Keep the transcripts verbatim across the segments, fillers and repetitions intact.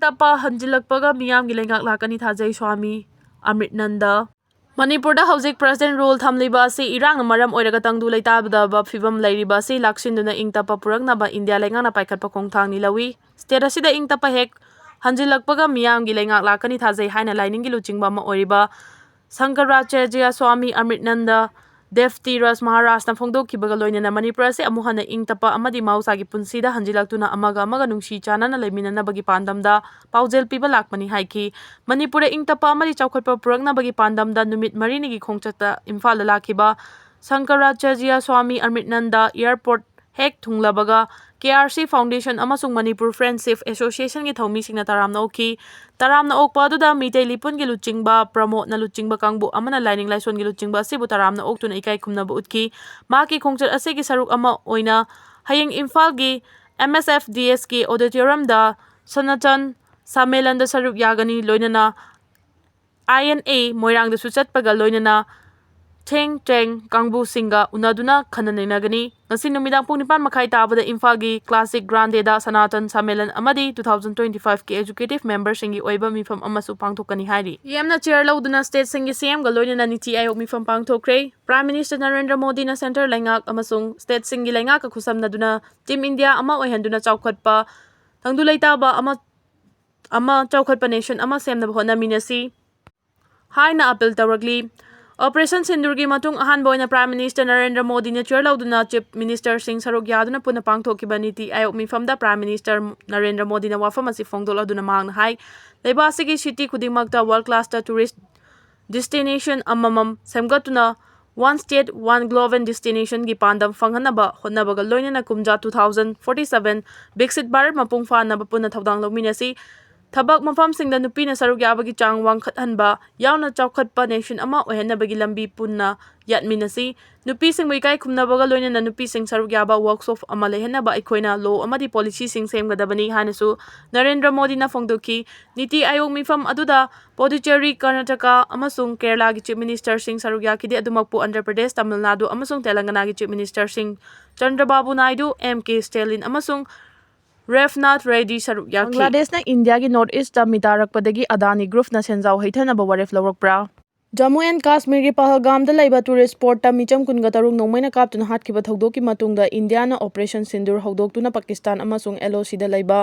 ꯇꯞꯄ ꯍꯟꯖꯤꯜꯂꯛꯄꯒ ꯃꯤꯌꯥꯝꯒꯤ ꯂꯩꯉꯥꯛ ꯂꯥꯛꯀꯅꯤ ꯊꯥꯖꯩ, ꯁ꯭ꯋꯥꯃꯤ ꯑꯃ꯭ꯔꯤꯠꯅꯟꯗ꯫ ꯃꯅꯤꯄꯨꯔꯗ ꯍꯧꯖꯤꯛ president rule ꯊꯝꯂꯤꯕ ꯑꯁꯤ ꯏꯔꯥꯡꯅ ꯃꯔꯝ ꯑꯣꯏꯔꯒ ꯇꯪꯗꯨ ꯂꯩꯇꯥꯗꯕ ꯐꯤꯕꯝ ꯂꯩꯔꯤꯕ ꯑꯁꯤ ꯂꯥꯛꯁꯤꯟꯗꯨꯅ ꯏꯪ ꯇꯞꯄ ꯄꯨꯔꯛꯅꯕ ꯏꯟꯗꯤꯌꯥ ꯂꯩꯉꯥꯛꯅ ꯄꯥꯏꯈꯠꯄ ꯈꯣꯡꯊꯥꯡꯅꯤ ꯂꯧꯏ꯫ State ꯑꯁꯤꯗ ꯏꯪ ꯇꯞꯄ ꯍꯦꯛ ꯍꯟꯖꯤꯜꯂꯛꯄꯒ ꯃꯤꯌꯥꯝꯒꯤ ꯂꯩꯉꯥꯛ ꯂꯥꯛꯀꯅꯤ ꯊꯥꯖꯩ ꯍꯥꯏꯅ ꯂꯥꯏꯅꯤꯡꯒꯤ ꯂꯨꯆꯤꯡꯕ ꯑꯃ ꯑꯣꯏꯔꯤꯕ ꯁꯪꯀꯔꯥꯆꯥꯔꯖ꯭ꯌ ꯁ꯭ꯋꯥꯃꯤ ꯑꯃ꯭ꯔꯤꯠꯅꯟꯗ ꯗꯦꯕ ꯇꯤꯔꯊ ꯃꯍꯥꯔꯥꯖꯅ ꯐꯣꯡꯗꯣꯛꯈꯤꯕꯒ ꯂꯣꯏꯅꯅ ꯃꯅꯤꯄꯨꯔ ꯑꯁꯤ ꯑꯃꯨꯛ ꯍꯟꯅ ꯏꯪ ꯇꯞꯄ ꯑꯃꯗꯤ ꯃꯍꯧꯁꯥꯒꯤ ꯄꯨꯟꯁꯤꯗ ꯍꯟꯖꯤꯜꯂꯛꯇꯨꯅ ꯑꯃꯒ ꯑꯃꯒ ꯅꯨꯡꯁꯤ ꯆꯥꯟꯅꯅ ꯂꯩꯃꯤꯟꯅꯅꯕꯒꯤ ꯄꯥꯟꯗꯝꯗ ꯄꯥꯎꯖꯦꯜ ꯄꯤꯕ ꯂꯥꯛꯄꯅꯤ ꯍꯥꯏꯈꯤ꯫ ꯃꯅꯤꯄꯨꯔꯗ ꯏꯪ ꯇꯞꯄ ꯑꯃꯗꯤ ꯆꯥꯎꯈꯠꯄ ꯄꯨꯔꯛꯅꯕꯒꯤ ꯄꯥꯟꯗꯝꯗ ꯅꯨꯃꯤꯠ ꯃꯔꯤꯅꯤꯒꯤ ꯈꯣꯡꯆꯠꯇ ꯏꯝꯐꯥꯜꯗ ꯂꯥꯛꯈꯤꯕ ꯁꯪꯀꯔꯥꯆꯥꯔꯖ꯭ꯌ ꯁ꯭ꯋꯥꯃꯤ ꯑꯃ꯭ꯔꯤꯠꯅꯟꯗ airport ꯍꯦꯛ ꯊꯨꯡꯂꯕꯒ KRC Foundation ꯑꯃꯁꯨꯡ ꯃꯅꯤꯄꯨꯔ Friendship Associationꯒꯤ ꯊꯧꯃꯤꯁꯤꯡꯅ ꯇꯔꯥꯝꯅ ꯑꯣꯛꯈꯤ꯫ ꯇꯔꯥꯝꯅ ꯑꯣꯛꯄ ꯑꯗꯨꯗ ꯃꯤꯇꯩ ꯂꯤꯄꯨꯟꯒꯤ ꯂꯨꯆꯤꯡꯕ ꯄ꯭ꯔꯃꯣꯗꯅ ꯂꯨꯆꯤꯡꯕ ꯀꯥꯡꯕꯨ ꯑꯃꯅ ꯂꯥꯏꯅꯤꯡ ꯂꯥꯏꯁꯣꯟꯒꯤ ꯂꯨꯆꯤꯡꯕ ꯑꯁꯤꯕꯨ ꯇꯔꯥꯝꯅ ꯑꯣꯛꯇꯨꯅ ꯏꯀꯥꯏ ꯈꯨꯝꯅꯕ ꯎꯠꯈꯤ꯫ ꯃꯍꯥꯛꯀꯤ ꯈꯣꯡꯆꯠ ꯑꯁꯤꯒꯤ ꯁꯔꯨꯛ ꯑꯃ ꯑꯣꯏꯅ ꯍꯌꯦꯡ ꯏꯝꯐꯥꯜꯒꯤ MSFDSꯀꯤ auditoriumꯗ ꯁꯅꯥꯇꯟ ꯁꯝꯃꯦꯂꯟꯗ ꯁꯔꯨꯛ ꯌꯥꯒꯅꯤ, ꯂꯣꯏꯅꯅ INA ꯃꯣꯏꯔꯥꯡꯗꯁꯨ ꯆꯠꯄꯒ ꯂꯣꯏꯅꯅ think tank ꯀꯥꯡꯕꯨꯁꯤꯡꯒ ꯎꯅꯗꯨꯅ ꯈꯟꯅ ꯅꯩꯅꯒꯅꯤ꯫ ꯉꯁꯤ ꯅꯨꯃꯤꯗꯥꯡ ꯄꯨꯡ ꯅꯤꯄꯥꯟ ꯃꯈꯥꯏ ꯇꯥꯕꯗ ꯏꯝꯐꯥꯜꯒꯤ Classic Grandeꯗ ꯁꯅꯥꯇꯟ ꯁꯝꯃꯦꯂꯟ ꯑꯃꯗꯤ two thousand twenty fiveꯀꯤ executive memberꯁꯤꯡꯒꯤ ꯑꯣꯏꯕ ꯃꯤꯐꯝ ꯑꯃꯁꯨ ꯄꯥꯡꯊꯣꯛꯀꯅꯤ ꯍꯥꯏꯔꯤ꯫ CMꯅ chair ꯂꯧꯗꯨꯅ stateꯁꯤꯡꯒꯤ CMꯒ ꯂꯣꯏꯅꯅ ꯅꯤꯇꯤ ꯑꯥꯌꯣꯒ ꯃꯤꯐꯝ ꯄꯥꯡꯊꯣꯛꯈ꯭ꯔꯦ꯫ Prime Minister ꯅꯔꯦꯟꯗ꯭ꯔ ꯃꯣꯗꯤꯅ centre ꯂꯩꯉꯥꯛ ꯑꯃꯁꯨꯡ stateꯁꯤꯡꯒꯤ ꯂꯩꯉꯥꯛꯀ ꯈꯨꯠꯁꯝꯅꯗꯨꯅ Team India ꯑꯃ ꯑꯣꯏꯍꯟꯗꯨꯅ ꯆꯥꯎꯈꯠꯄ, ꯇꯪꯗꯨ ꯂꯩꯇꯥꯕ ꯑꯃ ꯑꯃ ꯆꯥꯎꯈꯠꯄ nation ꯑꯃ ꯁꯦꯝꯅꯕ ꯍꯣꯠꯅꯃꯤꯟꯅꯁꯤ ꯍꯥꯏꯅ appeal ꯇꯧꯔꯛꯂꯤ꯫ Operation ꯁꯤꯟꯗꯨꯔꯒꯤ ꯃꯇꯨꯡ ꯑꯍꯥꯟꯕ ꯑꯣꯏꯅ Prime Minister ꯅꯔꯦꯟꯗ꯭ꯔ ꯃꯣꯗꯤꯅ chair ꯂꯧꯗꯨꯅ Chief Ministerꯁꯤꯡ ꯁꯔꯨꯛ ꯌꯥꯗꯨꯅ ꯄꯨꯟꯅ ꯄꯥꯡꯊꯣꯛꯈꯤꯕ ꯅꯤꯇꯤ ꯑꯥꯌꯣꯒ ꯃꯤꯐꯝꯗ Prime Minister ꯅꯔꯦꯟꯗ꯭ꯔ ꯃꯣꯗꯤꯅ ꯋꯥꯐꯝ ꯑꯁꯤ ꯐꯣꯡꯗꯣꯛꯂꯗꯨꯅ ꯃꯍꯥꯛꯅ ꯍꯥꯏ, ꯂꯩꯕꯥꯛ ꯑꯁꯤꯒꯤ city ꯈꯨꯗꯤꯡꯃꯛꯇ world classꯇ tourist destination ꯑꯃꯃꯝ ꯁꯦꯝꯒꯠꯇꯨꯅ One State One Global Destinationꯒꯤ ꯄꯥꯟꯗꯝ ꯐꯪꯍꯟꯅꯕ ꯍꯣꯠꯅꯕꯒ ꯂꯣꯏꯅꯅ ꯀꯨꯝꯖꯥ two thousand forty seven ꯕꯤꯛꯁꯤꯠ Bharat ꯃꯄꯨꯡ ꯐꯥꯅꯕ ꯄꯨꯟꯅ ꯊꯧꯗꯥꯡ ꯂꯧꯃꯤꯟꯅꯁꯤ꯫ ꯊꯕꯛ ꯃꯐꯝꯁꯤꯡꯗ ꯅꯨꯄꯤꯅ ꯁꯔꯨꯛ ꯌꯥꯕꯒꯤ ꯆꯥꯡ ꯋꯥꯡꯈꯠꯍꯟꯕ ꯌꯥꯎꯅ ꯆꯥꯎꯈꯠꯄ nation ꯑꯃ ꯑꯣꯏꯍꯟꯅꯕꯒꯤ ꯂꯝꯕꯤ ꯄꯨꯟꯅ ꯌꯥꯠꯃꯤꯟꯅꯁꯤ꯫ ꯅꯨꯄꯤꯁꯤꯡꯕꯨ ꯏꯀꯥꯏ ꯈꯨꯝꯅꯕꯒ ꯂꯣꯏꯅꯅ ꯅꯨꯄꯤꯁꯤꯡ ꯁꯔꯨꯛ ꯌꯥꯕ workshop ꯑꯃ ꯂꯩꯍꯟꯅꯕ ꯑꯩꯈꯣꯏꯅ law ꯑꯃꯗꯤ policyꯁꯤꯡ ꯁꯦꯝꯒꯗꯕꯅꯤ ꯍꯥꯏꯅꯁꯨ ꯅꯔꯦꯟꯗ꯭ꯔ ꯃꯣꯗꯤꯅ ꯐꯣꯡꯗꯣꯛꯈꯤ꯫ ꯅꯤꯇꯤ ꯑꯥꯌꯣꯒ ꯃꯤꯐꯝ ꯑꯗꯨꯗ ꯄꯣꯗꯨꯆꯦꯔꯤ, ꯀꯔꯅꯥꯇꯀꯥ ꯑꯃꯁꯨꯡ ꯀꯦꯔꯂꯥꯒꯤ Chief Ministerꯁꯤꯡ ꯁꯔꯨꯛ ꯌꯥꯈꯤꯗꯦ꯫ ꯑꯗꯨꯃꯛꯄꯨ ꯑꯟꯙ꯭ꯔ ꯄ꯭ꯔꯗꯦꯁ, ꯇꯥꯃꯤꯜ ꯅꯥꯗꯨ ꯑꯃꯁꯨꯡ ꯇꯦꯂꯪꯒꯅꯥꯒꯤ Chief Ministerꯁꯤꯡ ꯆꯟꯗ꯭ꯔꯕꯥꯕꯨ ꯅꯥꯏꯗꯨ, ꯑꯦꯝ ꯀꯦ ꯁ꯭ꯇꯦꯂꯤꯟ ꯑꯃꯁꯨꯡ ꯔꯦꯐꯅꯥꯊ ꯔꯦꯗꯤ ꯁꯔꯨꯛ ꯌꯥꯈꯤ꯫ ꯕꯪꯒ꯭ꯂꯥꯗꯦꯁꯅ ꯏꯟꯗꯤꯌꯥꯒꯤ ꯅꯣꯔꯠ ꯏꯁꯇ ꯃꯤ ꯇꯥꯔꯛꯄꯗꯒꯤ ꯑꯗꯥꯅꯤ ꯒ꯭ꯔꯨꯞꯅ ꯁꯦꯟꯖꯥꯎ ꯍꯩꯊꯅꯕ ꯋꯥꯔꯦꯞ ꯂꯧꯔꯛꯄ꯭ꯔꯥ? ꯖꯝꯃꯨ ꯑꯦꯟ ꯀꯥꯁꯃꯤꯔꯒꯤ ꯄꯍꯜꯒꯥꯝꯗ ꯂꯩꯕ ꯇꯨꯔꯤꯁ ꯁ꯭ꯄꯣꯠꯇ ꯃꯤꯆꯝ ꯀꯨꯟꯒ ꯇꯔꯨꯛ ꯅꯣꯡꯃꯩꯅ ꯀꯥꯞꯇꯨꯅ ꯍꯥꯠꯈꯤꯕ ꯊꯧꯗꯣꯛꯀꯤ ꯃꯇꯨꯡꯗ ꯏꯟꯗꯤꯌꯥꯅ ꯑꯣꯄꯔꯦꯁꯟ ꯁꯤꯟꯗꯨꯔ ꯍꯧꯗꯣꯛꯇꯨꯅ ꯄꯥꯀꯤꯁꯇꯥꯟ ꯑꯃꯁꯨꯡ ꯑꯦꯜ ꯑꯣ ꯁꯤꯗ ꯂꯩꯕ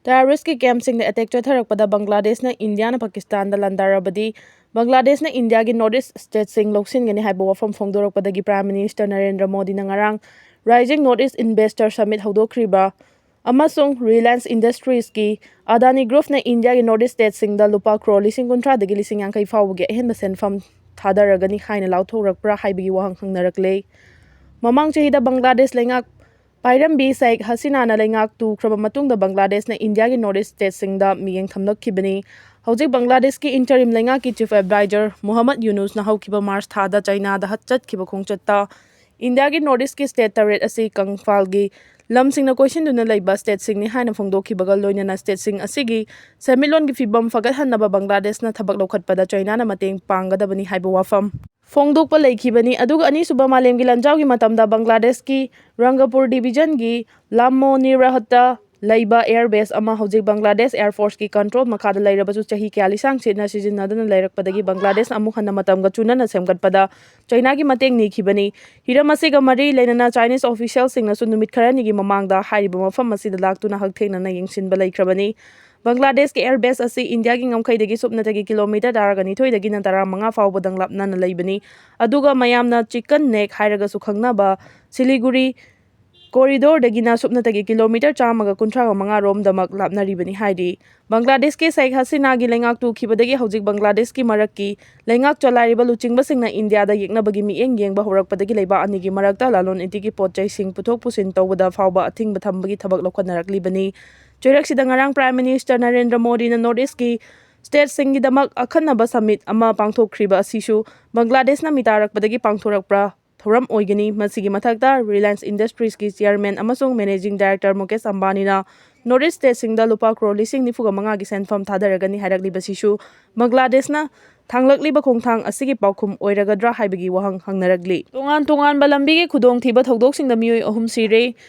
ꯇꯦꯔꯣꯔꯤꯁꯀꯤ ꯀꯦꯝꯞꯁꯤꯡꯗ ꯑꯦꯇꯦꯛ ꯆꯠꯊꯔꯛꯄꯗ ꯕꯪꯒ꯭ꯂꯥꯗꯦꯁꯅ ꯏꯟꯗꯤꯌꯥꯅ ꯄꯥꯀꯤꯁꯇꯥꯟꯗ ꯂꯥꯟꯗꯥꯔꯕꯗꯤ ꯕꯪꯒ꯭ꯂꯥꯗꯦꯁꯅ ꯏꯟꯗꯤꯌꯥꯒꯤ ꯅꯣꯔꯠ ꯏꯁ ꯁ꯭ꯇꯦꯠꯁꯤꯡ ꯂꯧꯁꯤꯟꯒꯅꯤ ꯍꯥꯏꯕ ꯋꯥꯐꯝ ꯐꯣꯡꯗꯣꯔꯛꯄꯗꯒꯤ ꯄ꯭ꯔꯥꯏꯝ ꯃꯤꯅꯤꯁꯇꯔ ꯅꯔꯦꯟꯗ꯭ꯔ ꯃꯣꯗꯤꯅ ꯉꯔꯥꯡ rising north east investor summit ꯍꯧꯗꯣꯛꯈ꯭ꯔꯤꯕ ꯑꯃꯁꯨꯡ ꯔꯤꯂꯥꯌꯟꯁ ꯏꯟꯗꯁꯇ꯭ꯔꯤꯁꯀꯤ ꯑꯗꯥꯅꯤ ꯒ꯭ꯔꯨꯞꯅ ꯏꯟꯗꯤꯌꯥꯒꯤ ꯅꯣꯔꯠ ꯏꯁ ꯁ꯭ꯇꯦꯠꯁꯤꯡꯗ ꯂꯨꯄꯥ ꯀ꯭ꯔꯣꯔ ꯂꯤꯁꯤꯡ ꯀꯨꯟꯊ꯭ꯔꯥꯗꯒꯤ ꯂꯤꯁꯤꯡ ꯌꯥꯡꯈꯩ ꯐꯥꯎꯕꯒꯤ ꯑꯍꯦꯟꯕ ꯁꯦꯟꯐꯝ ꯊꯥꯗꯔꯒꯅꯤ ꯍꯥꯏꯅ ꯂꯥꯎꯊꯣꯛꯂꯛꯄ꯭ꯔꯥ ꯍꯥꯏꯕꯒꯤ ꯋꯥꯍꯪ ꯍꯪꯅꯔꯛꯂꯦ꯫ ꯃꯃꯥꯡ ꯆꯍꯤꯗ ꯕꯪꯒ꯭ꯂꯥꯗꯦꯁ ꯂꯩꯉꯥꯛ ꯄꯥꯏꯔꯝꯕꯤ ꯁꯦꯏꯈ ꯍꯁꯤꯅꯥꯅ ꯂꯩꯉꯥꯛ ꯇꯨꯈ꯭ꯔꯕ ꯃꯇꯨꯡꯗ ꯕꯪꯒ꯭ꯂꯥꯗꯦꯁꯅ ꯏꯟꯗꯤꯌꯥꯒꯤ ꯅꯣꯔꯠ ꯏꯁ ꯁ꯭ꯇꯦꯠꯁꯤꯡꯗ ꯃꯤꯠꯌꯦꯡ ꯊꯝꯂꯛꯈꯤꯕꯅꯤ꯫ ꯍꯧꯖꯤꯛ ꯕꯪꯒ꯭ꯂꯥꯗꯦꯁꯀꯤ ꯏꯟꯇꯔꯤꯝ ꯂꯩꯉꯥꯛꯀꯤ ꯆꯤꯐ ꯑꯦꯗꯚꯥꯏꯖꯔ ꯃꯨꯍꯝꯃꯗ ꯌꯨꯅꯨꯁꯅ ꯍꯧꯈꯤꯕ ꯃꯥꯔꯆ ꯊꯥꯗ ꯆꯥꯏꯅꯥꯗ ꯍꯠ-, ꯆꯠꯈꯤꯕ ꯈꯣꯡꯆꯠꯇ ꯏꯟꯗꯤꯌꯥꯒꯤ ꯅꯣꯔꯠ ꯏꯁꯀꯤ ꯁ꯭ꯇꯦꯠ ꯇꯔꯦꯠ ꯑꯁꯤ ꯀꯪꯐꯥꯜꯒꯤ ꯂꯝꯁꯤꯡꯅ ꯀꯣꯏꯁꯤꯟꯗꯨꯅ ꯂꯩꯕ ꯁ꯭ꯇꯦꯠꯁꯤꯡꯅꯤ ꯍꯥꯏꯅ ꯐꯣꯡꯗꯣꯛꯈꯤꯕꯒ ꯂꯣꯏꯅꯅ ꯁ꯭ꯇꯦꯠꯁꯤꯡ ꯑꯁꯤꯒꯤ ꯁꯦꯟꯃꯤꯠꯂꯣꯟꯒꯤ ꯐꯤꯕꯝ ꯐꯒꯠꯍꯟꯅꯕ ꯕꯪꯒ꯭ꯂꯥꯗꯦꯁꯅ ꯊꯕꯛ ꯂꯧꯈꯠꯄꯗ ꯆꯥꯏꯅꯥꯅ ꯃꯇꯦꯡ ꯄꯥꯡꯒꯗꯕꯅꯤ ꯍꯥꯏꯕ ꯋꯥꯐꯝ ꯐꯣꯡꯗꯣꯛꯄ ꯂꯩꯈꯤꯕꯅꯤ꯫ ꯑꯗꯨꯒ ꯑꯅꯤꯁꯨꯕ ꯃꯥꯂꯦꯝꯒꯤ ꯂꯥꯟꯖꯥꯎꯒꯤ ꯃꯇꯝꯗ ꯕꯪꯒ꯭ꯂꯥꯗꯦꯁꯀꯤ ꯔꯪꯒꯄꯨꯔ ꯗꯤꯚꯤꯖꯟꯒꯤ ꯂꯥꯝꯃꯣꯅꯤꯔꯍꯠꯇ ꯂꯩꯕ ꯑꯦꯌꯔ ꯕꯦꯁ ꯑꯃ ꯍꯧꯖꯤꯛ ꯕꯪꯒ꯭ꯂꯥꯗꯦꯁ ꯑꯦꯌꯔ ꯐꯣꯔꯁꯀꯤ ꯀꯟꯇ꯭ꯔꯣꯜ ꯃꯈꯥꯗ ꯂꯩꯔꯕꯁꯨ ꯆꯍꯤ ꯀꯌꯥ ꯂꯤꯁꯥꯡꯁꯤꯠꯅ ꯁꯤꯖꯤꯟꯅꯗꯨꯅ ꯂꯩꯔꯛꯄꯗꯒꯤ ꯕꯪꯒ꯭ꯂꯥꯗꯦꯁ ꯑꯃꯨꯛ ꯍꯟꯅ ꯃꯇꯝꯒ ꯆꯨꯅꯅ ꯁꯦꯝꯒꯠꯄꯗ ꯆꯥꯏꯅꯥꯒꯤ ꯃꯇꯦꯡ ꯅꯤꯈꯤꯕꯅꯤ꯫ ꯍꯤꯔꯝ ꯑꯁꯤꯒ ꯃꯔꯤ ꯂꯩꯅꯅ ꯆꯥꯏꯅꯤꯁ ꯑꯣꯐꯤꯁꯤꯌꯦꯜꯁꯤꯡꯅꯁꯨ ꯅꯨꯃꯤꯠ ꯈꯔꯅꯤꯒꯤ ꯃꯃꯥꯡꯗ ꯍꯥꯏꯔꯤꯕ ꯃꯐꯝ ꯑꯁꯤꯗ ꯂꯥꯛꯇꯨꯅ ꯍꯛꯊꯦꯡꯅꯅ ꯌꯦꯡꯁꯤꯟꯕ ꯂꯩꯈ꯭ꯔꯕꯅꯤ꯫ ꯕꯪꯒ꯭ꯂꯥꯗꯦꯁꯀꯤ ꯑꯦꯌꯔ ꯕꯦꯁ ꯑꯁꯤ ꯏꯟꯗꯤꯌꯥꯒꯤ ꯉꯝꯈꯩꯗꯒꯤ ꯁꯨꯞꯅꯇꯒꯤ ꯀꯤꯂꯣꯃꯤꯇꯔ ꯇꯔꯥꯒ ꯅꯤꯊꯣꯏꯗꯒꯤꯅ ꯇꯔꯥꯃꯉꯥ ꯐꯥꯎꯕꯗꯪ ꯂꯥꯞꯅꯅ ꯂꯩꯕꯅꯤ꯫ ꯑꯗꯨꯒ ꯃꯌꯥꯝꯅ ꯆꯤꯀꯟ ꯅꯦꯛ ꯍꯥꯏꯔꯒꯁꯨ ꯈꯪꯅꯕ ꯁꯤꯂꯤꯒꯨꯔꯤ ꯀꯣꯔꯤꯗꯣꯔꯗꯒꯤꯅ ꯁꯨꯞꯅꯇꯒꯤ ꯀꯤꯂꯣꯃꯤꯇꯔ ꯆꯥꯝꯃꯒ ꯀꯨꯟꯊ꯭ꯔꯥꯒ ꯃꯉꯥ ꯔꯣꯝꯗꯃꯛ ꯂꯥꯞꯅꯔꯤꯕꯅꯤ ꯍꯥꯏꯔꯤ꯫ ꯕꯪꯒ꯭ꯂꯥꯗꯦꯁꯀꯤ ꯁꯦꯏꯈ ꯍꯁꯤꯅꯥꯒꯤ ꯂꯩꯉꯥꯛ ꯇꯨꯈꯤꯕꯗꯒꯤ ꯍꯧꯖꯤꯛ ꯕꯪꯒ꯭ꯂꯥꯗꯦꯁꯀꯤ ꯃꯔꯛꯀꯤ ꯂꯩꯉꯥꯛ ꯆꯂꯥꯏꯔꯤꯕ ꯂꯨꯆꯤꯡꯕꯁꯤꯡꯅ ꯏꯟꯗꯤꯌꯥꯗ ꯌꯦꯛꯅꯕꯒꯤ ꯃꯤꯠꯌꯦꯡ ꯌꯦꯡꯕ ꯍꯧꯔꯛꯄꯗꯒꯤ ꯂꯩꯕꯥꯛ ꯑꯅꯤꯒꯤ ꯃꯔꯛꯇ ꯂꯂꯣꯟ ꯏꯇꯤꯛꯀꯤ ꯄꯣꯠ ꯆꯩꯁꯤꯡ ꯄꯨꯊꯣꯛ ꯄꯨꯁꯤꯟ ꯇꯧꯕꯗ ꯐꯥꯎꯕ ꯑꯊꯤꯡꯕ ꯊꯝꯕꯒꯤ ꯊꯕꯛ ꯂꯧꯈꯠꯅꯔꯛꯂꯤꯕꯅꯤ꯫ ꯆꯩꯔꯛꯁꯤꯗ ꯉꯔꯥꯡ ꯄ꯭ꯔꯥꯏꯝ ꯃꯤꯅꯤꯁꯇꯔ ꯅꯔꯦꯟꯗ꯭ꯔ ꯃꯣꯗꯤꯅ ꯅꯣꯔꯠ ꯏꯁꯀꯤ ꯁ꯭ꯇꯦꯠꯁꯤꯡꯒꯤꯗꯃꯛ ꯑꯈꯟꯅꯕ ꯁꯃꯤꯠ ꯑꯃ ꯄꯥꯡꯊꯣꯛꯈ꯭ꯔꯤꯕ ꯑꯁꯤꯁꯨ ꯕꯪꯒ꯭ꯂꯥꯗꯦꯁꯅ ꯃꯤ ꯇꯥꯔꯛꯄꯗꯒꯤ ꯄꯥꯡꯊꯣꯔꯛꯄ ꯊꯧꯔꯝ ꯑꯣꯏꯒꯅꯤ꯫ ꯃꯁꯤꯒꯤ ꯃꯊꯛꯇ ꯔꯤꯂꯥꯌꯟꯁ ꯏꯟꯗꯁꯇ꯭ꯔꯤꯁꯀꯤ ꯆꯤꯌꯔꯃꯦꯟ ꯑꯃꯁꯨꯡ managing director Mukesh ꯑꯝꯕꯥꯅꯤꯅ north east ꯁ꯭ꯇꯦꯠꯁꯤꯡꯗ ꯂꯨꯄꯥ ꯀ꯭ꯔꯣꯔ ꯂꯤꯁꯤꯡ ꯅꯤꯐꯨꯒ ꯃꯉꯥꯒꯤ ꯁꯦꯟꯐꯝ ꯊꯥꯗꯔꯒꯅꯤ ꯍꯥꯏꯔꯛꯂꯤꯕꯁꯤꯁꯨ ꯕꯪꯒ꯭ꯂꯥꯗꯦꯁꯅ ꯊꯥꯡꯂꯛꯂꯤꯕ ꯈꯣꯡꯊꯥꯡ ꯑꯁꯤꯒꯤ ꯄꯥꯎꯈꯨꯝ ꯑꯣꯏꯔꯒꯗ꯭ꯔꯥ ꯍꯥꯏꯕꯒꯤ ꯋꯥꯍꯪ ꯍꯪꯅꯔꯛꯂꯤ꯫ ꯇꯣꯉꯥꯟ ꯇꯣꯉꯥꯟꯕ ꯂꯝꯕꯤꯒꯤ ꯈꯨꯗꯣꯡꯊꯤꯕ ꯊꯧꯗꯣꯛꯁꯤꯡꯗ ꯃꯤꯑꯣꯏ ꯑꯍꯨꯝ ꯁꯤꯔꯦ꯫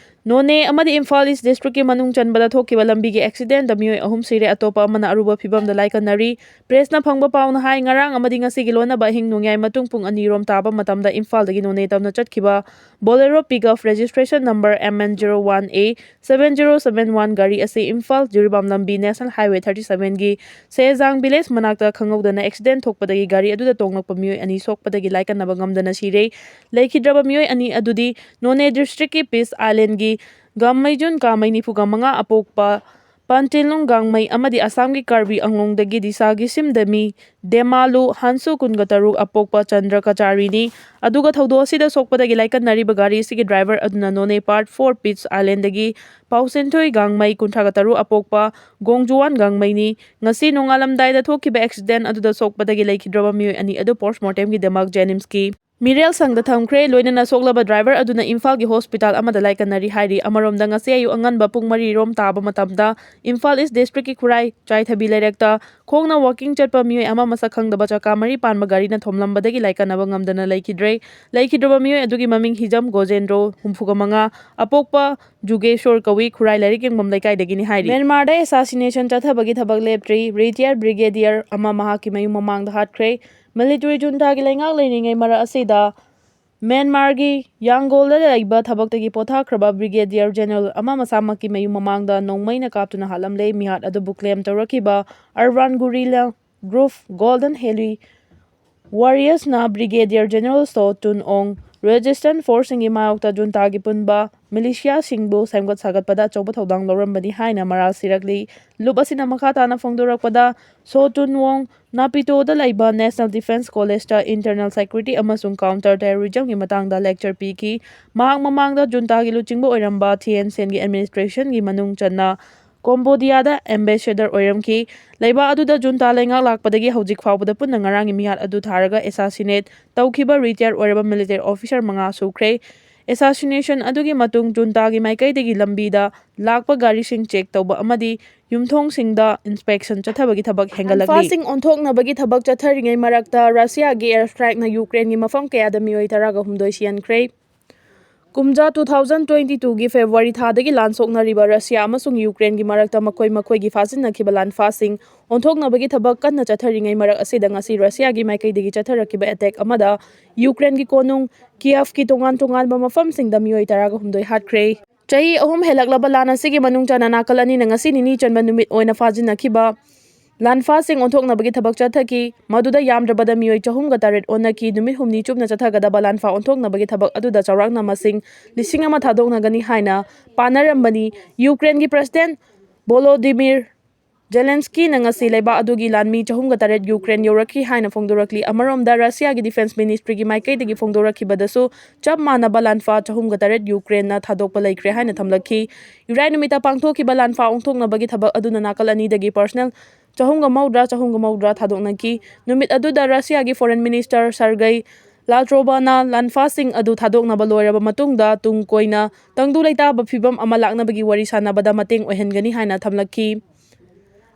ꯅꯣꯅꯦ ꯑꯃꯗꯤ ꯏꯝꯐꯥꯜ ꯏꯁ ꯗꯤꯁꯇ꯭ꯔꯤꯛꯀꯤ ꯃꯅꯨꯡ ꯆꯟꯕꯗ ꯊꯣꯛꯈꯤꯕ ꯂꯝꯕꯤꯒꯤ ꯑꯦꯛꯁꯤꯗꯦꯟꯗ ꯃꯤꯑꯣꯏ ꯑꯍꯨꯝ ꯁꯤꯔꯦ, ꯑꯇꯣꯞꯄ ꯑꯃꯅ ꯑꯔꯨꯕ ꯐꯤꯕꯝꯗ ꯂꯥꯏꯀꯠꯅꯔꯤ꯫ ꯄ꯭ꯔꯦꯁꯅ ꯐꯪꯕ ꯄꯥꯎꯅ ꯍꯥꯏ, ꯉꯔꯥꯡ ꯑꯃꯗꯤ ꯉꯁꯤꯒꯤ ꯂꯣꯟꯅꯕ ꯑꯍꯤꯡ ꯅꯣꯡꯌꯥꯏ ꯃꯇꯨꯡ ꯄꯨꯡ ꯑꯅꯤ ꯔꯣꯝ ꯇꯥꯕ ꯃꯇꯝꯗ ꯏꯝꯐꯥꯜꯗꯒꯤ ꯅꯣꯅꯦ ꯇꯝꯅ ꯆꯠꯈꯤꯕ Bolero pickup registration number M N zero one A seven zero seven one ꯒꯥꯔꯤ ꯑꯁꯤ ꯏꯝꯐꯥꯜ ꯖꯤꯔꯤꯕꯥꯝ ꯂꯝꯕꯤ National Highway thirty sevenꯒꯤ ꯁꯦꯖꯥꯡ ꯚꯤꯂꯦꯖ ꯃꯅꯥꯛꯇ ꯈꯪꯍꯧꯗꯅ ꯑꯦꯛꯁꯤꯗꯦꯟ ꯊꯣꯛꯄꯗꯒꯤ ꯒꯥꯔꯤ ꯑꯗꯨꯗ ꯇꯣꯡꯂꯛꯄ ꯃꯤꯑꯣꯏ ꯑꯅꯤ ꯁꯣꯛꯄꯗꯒꯤ ꯂꯥꯏꯀꯠꯅꯕ ꯉꯝꯗꯅ ꯁꯤꯔꯦ꯫ ꯂꯩꯈꯤꯗ꯭ꯔꯕ ꯃꯤꯑꯣꯏ ꯑꯅꯤ ꯑꯗꯨꯗꯤ ꯅꯣꯅꯦ ꯗꯤꯁꯇ꯭ꯔꯤꯛꯀꯤ ꯄꯤꯁ ꯑꯥꯏꯂꯦꯟꯒꯤ ꯒꯥꯝꯃꯩꯖꯨꯟ ꯀꯥꯃꯩ ꯅꯤꯐꯨꯒ ꯃꯉꯥ ꯑꯄꯣꯛꯄ ꯄꯥꯟꯇꯤꯟꯂꯨꯡ ꯒꯥꯡꯃꯩ ꯑꯃꯗꯤ ꯑꯁꯥꯝꯒꯤ ꯀꯥꯔꯕꯤ ꯑꯪꯂꯣꯡꯗꯒꯤ ꯗꯤꯁꯥꯒꯤ ꯁꯤꯝꯗꯃꯤ ꯗꯦꯃꯥꯂꯨ ꯍꯥꯟꯁꯨ ꯀꯨꯟꯒ ꯇꯔꯨꯛ ꯑꯄꯣꯛꯄ ꯆꯟꯗ꯭ꯔ ꯀꯆꯥꯔꯤꯅꯤ꯫ ꯑꯗꯨꯒ ꯊꯧꯗꯣꯛ ꯑꯁꯤꯗ ꯁꯣꯛꯄꯗꯒꯤ ꯂꯥꯏꯀꯠꯅꯔꯤꯕ ꯒꯥꯔꯤ ꯑꯁꯤꯒꯤ ꯗ꯭ꯔꯥꯏꯚꯔ ꯑꯗꯨꯅ ꯅꯣꯅꯦ ꯄꯥꯔꯠ ꯐꯣꯔ ꯄꯤꯁ ꯑꯥꯏꯂꯦꯟꯗꯒꯤ ꯄꯥꯎꯁꯦꯟꯊꯣꯏ ꯒꯥꯡꯃꯩ ꯀꯨꯟꯊ꯭ꯔꯥꯒ ꯇꯔꯨꯛ ꯑꯄꯣꯛꯄ ꯒꯣꯡꯖꯨꯋꯥꯟ ꯒꯥꯡꯃꯩꯅꯤ꯫ ꯉꯁꯤ ꯅꯣꯡꯉꯥꯜꯂꯝꯗꯥꯏꯗ ꯊꯣꯛꯈꯤꯕ ꯑꯦꯛꯁꯤꯗꯦꯟ ꯑꯗꯨꯗ ꯁꯣꯛꯄꯗꯒꯤ ꯂꯩꯈꯤꯗ꯭ꯔꯕ ꯃꯤꯑꯣꯏ ꯑꯅꯤ ꯑꯗꯨ ꯄꯣꯁꯃꯣꯔꯇꯦꯝꯒꯤꯗꯃꯛ ꯖꯦꯅꯤꯝꯁꯀꯤ ꯃꯤꯔꯦꯜ ꯁꯪꯗ ꯊꯝꯈ꯭ꯔꯦ꯫ ꯂꯣꯏꯅꯅ ꯁꯣꯛꯂꯕ ꯗ꯭ꯔꯥꯏꯚꯔ ꯑꯗꯨꯅ ꯏꯝꯐꯥꯜꯒꯤ ꯍꯣꯁꯄꯤꯇꯥꯜ ꯑꯃꯗ ꯂꯥꯏꯀꯠꯅꯔꯤ ꯍꯥꯏꯔꯤ꯫ ꯑꯃꯔꯣꯝꯗ, ꯉꯁꯤ ꯑꯌꯨꯛ ꯑꯉꯟꯕ ꯄꯨꯡ ꯃꯔꯤ ꯔꯣꯝ ꯇꯥꯕ ꯃꯇꯝꯗ ꯏꯝꯐꯥꯜ ꯏꯁ ꯗꯤꯁꯇ꯭ꯔꯤꯛꯀꯤ ꯈꯨꯔꯥꯏ ꯆꯥꯏꯊꯕꯤ ꯂꯩꯔꯛꯇ ꯈꯣꯡꯅ ꯋꯥꯀꯤꯡ ꯆꯠꯄ ꯃꯤꯑꯣꯏ ꯑꯃ ꯃꯁꯛ ꯈꯪꯗꯕ ꯆꯀꯥ ꯃꯔꯤ ꯄꯥꯟꯕ ꯒꯥꯔꯤꯅ ꯊꯣꯝꯂꯝꯕꯗꯒꯤ ꯂꯥꯏꯀꯠꯅꯕ ꯉꯝꯗꯅ ꯂꯩꯈꯤꯗ꯭ꯔꯦ꯫ ꯂꯩꯈꯤꯗ꯭ꯔꯕ ꯃꯤꯑꯣꯏ ꯑꯗꯨꯒꯤ ꯃꯃꯤꯡ ꯍꯤꯖꯝ ꯒꯣꯖꯦꯟꯗ꯭ꯔꯣ, ꯍꯨꯝꯐꯨꯒ ꯃꯉꯥ, ꯑꯄꯣꯛꯄ ꯖꯨꯒꯦꯁꯣꯔ ꯀꯧꯏ, ꯈꯨꯔꯥꯏ ꯂꯥꯏꯔꯤꯛ ꯌꯦꯡꯐꯝ ꯂꯩꯀꯥꯏꯗꯒꯤꯅꯤ ꯍꯥꯏꯔꯤ꯫ ꯃ꯭ꯌꯥꯟꯃꯥꯔꯗ ꯑꯦꯁꯥꯁꯤꯅꯦꯁꯟ ꯆꯠꯊꯕꯒꯤ ꯊꯕꯛ ꯂꯦꯞꯇ꯭ꯔꯤ꯫ ꯔꯤꯇꯤꯌꯔ ꯕ꯭ꯔꯤꯒꯦꯗꯤꯌꯔ ꯑꯃ ꯃꯍꯥꯛꯀꯤ ꯃꯌꯨꯝ ꯃꯃꯥꯡꯗ ꯍꯥꯠꯈ꯭ꯔꯦ꯫ ꯃꯤꯂꯤꯇꯔꯤ ꯖꯨꯟꯇꯥꯒꯤ ꯂꯩꯉꯥꯛ ꯂꯩꯔꯤꯉꯩ ꯃꯔꯛ ꯑꯁꯤꯗ ꯃ꯭ꯌꯥꯟꯃꯥꯔꯒꯤ ꯌꯥꯡꯒꯣꯜꯗ ꯂꯩꯕ ꯊꯕꯛꯇꯒꯤ ꯄꯣꯊꯥꯈ꯭ꯔꯕ ꯕ꯭ꯔꯤꯒꯦꯗꯤꯌꯔ ꯖꯦꯅꯔꯦꯜ ꯑꯃ ꯃꯁꯥꯃꯛꯀꯤ ꯃꯌꯨꯝ ꯃꯃꯥꯡꯗ ꯅꯣꯡꯃꯩꯅ ꯀꯥꯞꯇꯨꯅ ꯍꯥꯠꯂꯝꯂꯦ꯫ ꯃꯤꯍꯥꯠ ꯑꯗꯨꯕꯨ ꯀ꯭ꯂꯦꯝ ꯇꯧꯔꯛꯈꯤꯕ ꯑꯔꯕꯥꯟ ꯒꯨꯔꯤꯂꯥ ꯒ꯭ꯔꯨꯞ ꯒꯣꯜꯗꯟ ꯍꯦꯂꯤ ꯋꯥꯔꯤꯌꯔꯁꯅ ꯕ꯭ꯔꯤꯒꯦꯗꯤꯌꯔ ꯖꯦꯅꯔꯦꯜ ꯁꯣ ꯇꯨꯟ ꯑꯣꯡ ꯔꯦꯖꯤꯁꯇꯦꯟꯁ ꯐꯣꯔꯁꯁꯤꯡꯒꯤ ꯃꯥꯌꯣꯛꯇ ꯖꯨꯟꯇꯥꯒꯤ ꯄꯨꯟꯕ ꯃꯤꯂꯤꯁꯤꯌꯥꯁꯤꯡꯕꯨ ꯁꯦꯝꯒꯠ ꯁꯥꯒꯠꯄꯗ ꯑꯆꯧꯕ ꯊꯧꯗꯥꯡ ꯂꯧꯔꯝꯕꯅꯤ ꯍꯥꯏꯅ ꯃꯔꯥꯜ ꯁꯤꯔꯛꯂꯤ꯫ ꯂꯨꯞ ꯑꯁꯤꯅ ꯃꯈꯥ ꯇꯥꯅ ꯐꯣꯡꯗꯣꯔꯛꯄꯗ, ꯁꯣ ꯇꯨꯟ ꯋꯣꯡ ꯅꯥꯄꯤꯇꯣꯗ ꯂꯩꯕ ꯅꯦꯁꯅꯦꯜ ꯗꯤꯐꯦꯟꯁ ꯀꯣꯂꯦꯖꯇ ꯏꯟꯇꯔꯅꯦꯜ ꯁꯦꯀ꯭ꯌꯨꯔꯤꯇꯤ ꯑꯃꯁꯨꯡ ꯀꯥꯎꯟꯇꯔ ꯇꯦꯔꯣꯔꯤꯖꯝꯒꯤ ꯃꯇꯥꯡꯗ ꯂꯦꯛꯆꯔ ꯄꯤꯈꯤ꯫ ꯃꯍꯥꯛ ꯃꯃꯥꯡꯗ ꯖꯨꯟꯇꯥꯒꯤ ꯂꯨꯆꯤꯡꯕ ꯑꯣꯏꯔꯝꯕ ꯊꯤꯌꯦꯟ ꯁꯦꯟꯒꯤ ꯑꯦꯗꯃꯤꯅꯤꯁꯇ꯭ꯔꯦꯁꯟꯒꯤ ꯃꯅꯨꯡ ꯆꯟꯅ ꯀꯣꯝꯕꯣꯗꯤꯌꯥꯗ ꯑꯦꯝꯕꯦꯁꯦꯗꯔ ꯑꯣꯏꯔꯝꯈꯤ꯫ ꯂꯩꯕꯥꯛ ꯑꯗꯨꯗ ꯖꯨꯟꯇꯥ ꯂꯩꯉꯥꯛ ꯂꯥꯛꯄꯗꯒꯤ ꯍꯧꯖꯤꯛ ꯐꯥꯎꯕꯗ ꯄꯨꯟꯅ ꯉꯔꯥꯡꯒꯤ ꯃꯤꯍꯥꯠ ꯑꯗꯨ ꯊꯥꯔꯒ ꯑꯦꯁꯥꯁꯤꯅꯦꯠ ꯇꯧꯈꯤꯕ ꯔꯤꯇꯥꯌꯔ ꯑꯣꯏꯔꯕ ꯃꯤꯂꯤꯇꯔꯤ ꯑꯣꯐꯤꯁꯥꯔ ꯃꯉꯥ ꯁꯨꯈ꯭ꯔꯦ꯫ ꯑꯦꯁꯥꯁꯤꯅꯦꯁꯟ ꯑꯗꯨꯒꯤ ꯃꯇꯨꯡ ꯖꯨꯟꯇꯥꯒꯤ ꯃꯥꯏꯀꯩꯗꯒꯤ ꯂꯝꯕꯤꯗ ꯂꯥꯛꯄ ꯒꯥꯔꯤꯁꯤꯡ ꯆꯦꯛ ꯇꯧꯕ ꯑꯃꯗꯤ ꯌꯨꯝꯊꯣꯡꯁꯤꯡꯗ ꯏꯟꯁꯄꯦꯛꯁꯟ ꯆꯠꯊꯕꯒꯤ ꯊꯕꯛ ꯍꯦꯟꯒꯠꯂꯛꯂꯤ꯫ ꯍꯟꯐꯥꯁꯤꯡ ꯑꯣꯟꯊꯣꯛꯅꯕꯒꯤ ꯊꯕꯛ ꯆꯠꯊꯔꯤꯉꯩ ꯃꯔꯛꯇ ꯔꯁꯤꯌꯥꯒꯤ ꯑꯦꯌꯔ ꯁ꯭ꯇ꯭ꯔꯥꯏꯛꯅ ꯌꯨꯀ꯭ꯔꯦꯟꯒꯤ ꯃꯐꯝ ꯀꯌꯥꯗ ꯃꯤꯑꯣꯏ ꯇꯔꯥꯒ ꯍꯨꯝꯗꯣꯏ ꯁꯤꯍꯟꯈ꯭ꯔꯦ꯫ ꯀꯨꯝꯖꯥ ꯇꯨ ꯊꯥꯎꯖꯟ ꯇ꯭ꯋꯦꯟꯇꯤ ꯇꯨꯒꯤ ꯐꯦꯕ꯭ꯔꯨꯋꯥꯔꯤ ꯊꯥꯗꯒꯤ ꯂꯥꯟ ꯁꯣꯛꯅꯔꯤꯕ ꯔꯁꯤꯌꯥ ꯑꯃꯁꯨꯡ ꯌꯨꯀ꯭ꯔꯦꯟꯒꯤ ꯃꯔꯛꯇ ꯃꯈꯣꯏ ꯃꯈꯣꯏꯒꯤ ꯐꯥꯖꯤꯟꯅꯈꯤꯕ ꯂꯥꯟꯐꯥꯁꯤꯡ ꯑꯣꯟꯊꯣꯛꯅꯕꯒꯤ ꯊꯕꯛ ꯀꯟꯅ ꯆꯠꯊꯔꯤꯉꯩ ꯃꯔꯛ ꯑꯁꯤꯗ, ꯉꯁꯤ ꯔꯁꯤꯌꯥꯒꯤ ꯃꯥꯏꯀꯩꯗꯒꯤ ꯆꯠꯊꯔꯛꯈꯤꯕ ꯑꯦꯇꯦꯛ ꯑꯃꯗ ꯌꯨꯀ꯭ꯔꯦꯟꯒꯤ ꯀꯣꯅꯨꯡ ꯀꯤꯌꯦꯐꯀꯤ ꯇꯣꯉꯥꯟ ꯇꯣꯉꯥꯟꯕ ꯃꯐꯝꯁꯤꯡꯗ ꯃꯤꯑꯣꯏ ꯇꯔꯥꯒ ꯍꯨꯝꯗꯣꯏ ꯍꯥꯠꯈ꯭ꯔꯦ꯫ ꯆꯍꯤ ꯑꯍꯨꯝ ꯍꯦꯜꯂꯛꯂꯕ ꯂꯥꯟ ꯑꯁꯤꯒꯤ ꯃꯅꯨꯡ ꯆꯟꯅ ꯅꯥꯀꯜ ꯑꯅꯤꯅ ꯉꯁꯤ ꯅꯤꯅꯤ ꯆꯟꯕ ꯅꯨꯃꯤꯠ ꯑꯣꯏꯅ ꯐꯥꯖꯤꯟꯅꯈꯤꯕ ꯂꯥꯟꯐꯥꯁꯤꯡ ꯑꯣꯟꯊꯣꯛꯅꯕꯒꯤ ꯊꯕꯛ ꯆꯠꯊꯈꯤ꯫ ꯃꯗꯨꯗ ꯌꯥꯝꯗ꯭ꯔꯕꯗ ꯃꯤꯑꯣꯏ ꯆꯍꯨꯝꯒ ꯇꯔꯦꯠ ꯑꯣꯟꯅꯈꯤ꯫ ꯅꯨꯃꯤꯠ ꯍꯨꯝꯅꯤ ꯆꯨꯞꯅ ꯆꯠꯊꯒꯗꯕ ꯂꯥꯟꯐꯥ ꯑꯣꯟꯊꯣꯛꯅꯕꯒꯤ ꯊꯕꯛ ꯑꯗꯨꯗ ꯆꯥꯎꯔꯥꯛꯅ ꯃꯁꯤꯡ ꯂꯤꯁꯤꯡ ꯑꯃ ꯊꯥꯗꯣꯛꯅꯒꯅꯤ ꯍꯥꯏꯅ ꯄꯥꯅꯔꯝꯕꯅꯤ꯫ ꯌꯨꯀ꯭ꯔꯦꯟꯒꯤ ꯄ꯭ꯔꯁꯤꯗꯦꯟ ꯚꯣꯂꯣꯗꯤꯃꯤꯔ ꯖꯦꯂꯦꯟꯁꯀꯤꯅ ꯉꯁꯤ ꯂꯩꯕꯥꯛ ꯑꯗꯨꯒꯤ ꯂꯥꯟꯃꯤ ꯆꯍꯨꯝꯒ ꯇꯔꯦꯠ ꯌꯨꯀ꯭ꯔꯦꯟ ꯌꯧꯔꯛꯈꯤ ꯍꯥꯏꯅ ꯐꯣꯡꯗꯣꯔꯛꯂꯤ꯫ ꯑꯃꯔꯣꯝꯗ, ꯔꯁꯤꯌꯥꯒꯤ ꯗꯤꯐꯦꯟꯁ ꯃꯤꯅꯤꯁꯇ꯭ꯔꯤꯒꯤ ꯃꯥꯏꯀꯩꯗꯒꯤ ꯐꯣꯡꯗꯣꯔꯛꯈꯤꯕꯗꯁꯨ ꯆꯞ ꯃꯥꯟꯅꯕ ꯂꯥꯟꯐꯥ ꯆꯍꯨꯝꯒ ꯇꯔꯦꯠ ꯌꯨꯀ꯭ꯔꯦꯟꯅ ꯊꯥꯗꯣꯛꯄ ꯂꯩꯈ꯭ꯔꯦ ꯍꯥꯏꯅ ꯊꯝꯂꯛꯈꯤ꯫ ꯏꯔꯥꯏ ꯅꯨꯃꯤꯠꯇ ꯄꯥꯡꯊꯣꯛꯈꯤꯕ ꯂꯥꯟꯐꯥ ꯑꯣꯟꯊꯣꯛꯅꯕꯒꯤ ꯊꯕꯛ ꯑꯗꯨꯅ ꯅꯥꯀꯜ ꯑꯅꯤꯗꯒꯤ ꯄꯔꯁꯅꯦꯜ ꯆꯍꯨꯝꯒ ꯃꯧꯗ꯭ꯔꯥ, ꯆꯍꯨꯝꯒ ꯃꯧꯗ꯭ꯔꯥ ꯊꯥꯗꯣꯛꯅꯈꯤ꯫ ꯅꯨꯃꯤꯠ ꯑꯗꯨꯗ ꯔꯁꯤꯌꯥꯒꯤ ꯐꯣꯔꯦꯟ ꯃꯤꯅꯤꯁꯇꯔ ꯁꯔꯒꯩ ꯂꯥꯇ꯭ꯔꯣꯚꯅ ꯂꯥꯟꯐꯥꯁꯤꯡ ꯑꯗꯨ ꯊꯥꯗꯣꯛꯅꯕ ꯂꯣꯏꯔꯕ ꯃꯇꯨꯡꯗ ꯇꯨꯡ ꯀꯣꯏꯅ ꯇꯪꯗꯨ ꯂꯩꯇꯥꯕ ꯐꯤꯚꯝ ꯑꯃ ꯂꯥꯛꯅꯕꯒꯤ ꯋꯥꯔꯤ ꯁꯥꯟꯅꯕꯗ ꯃꯇꯦꯡ ꯑꯣꯏꯍꯟꯒꯅꯤ ꯍꯥꯏꯅ ꯊꯝꯂꯛꯈꯤ꯫